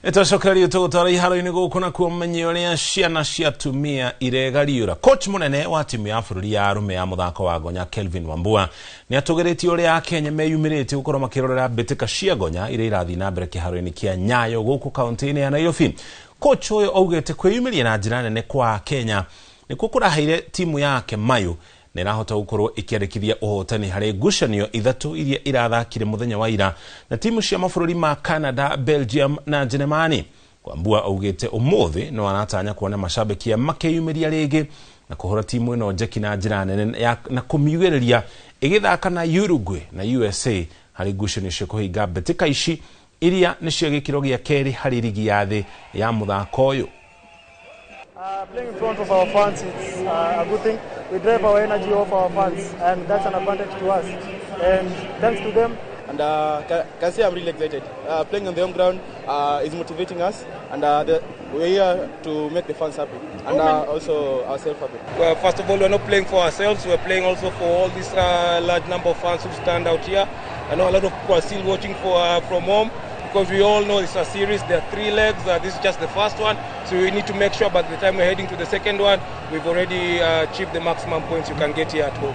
Nĩtwacokereria tũgũtwara iharo-inĩ gũkũ na kuo menye ũrĩa ciana cia atumia iregariũra. Coach mũnene wa timu ya bũrũri ya arũme ya mũthako wa gonya Kelvin Wambua nĩ atũgĩrĩtie ũrĩa Akenya meyumĩrĩtie gũkorwo makĩrorera mbĩtĩka cia gonya iria irathiĩ na mbere kĩharo-inĩ kĩa Nyayo gũkũ kaunti-inĩ ya Nairobi. Coach ũyũ augĩte kwĩyumĩria na njĩra nene kwa Akenya nĩkuo kũraheire timu yake mayũ na ĩrahota gũkorwo ĩkĩandĩkithia ũhotani harĩ ngucanio ithatũ iria irathakire mũthenya wa ira na timu cia mabũrũri ma Canada, Belgium na Jeremani. Wambua augĩte ũmũthĩ no aratanya kuona mashabiki makĩyumĩria rĩngĩ na kũhũra timu ĩno njeki na njĩra nene na kũmiugĩrĩria ĩgĩthaka na Uruguay na USA harĩ ngucanio cia kũhinga mbĩtĩka ici iria nĩcio gĩkĩro gĩa kerĩ harĩ rigi ya thĩ ya mũthako ũyũ. Playing in front of our fans, it's a good thing. We drive our energy off our fans, and that's an advantage to us. And thanks to them. And can say I'm really excited. Playing on the home ground is motivating us, and we're here to make the fans happy and also ourselves happy. Well, first of all, we're not playing for ourselves. We're playing also for all this large number of fans who stand out here. I know a lot of people are still watching from home, because we all know it's a series. There are 3 legs. This is just the first one. So we need to make sure by the time we're heading to the second one, we've already achieved the maximum points you can get here at home.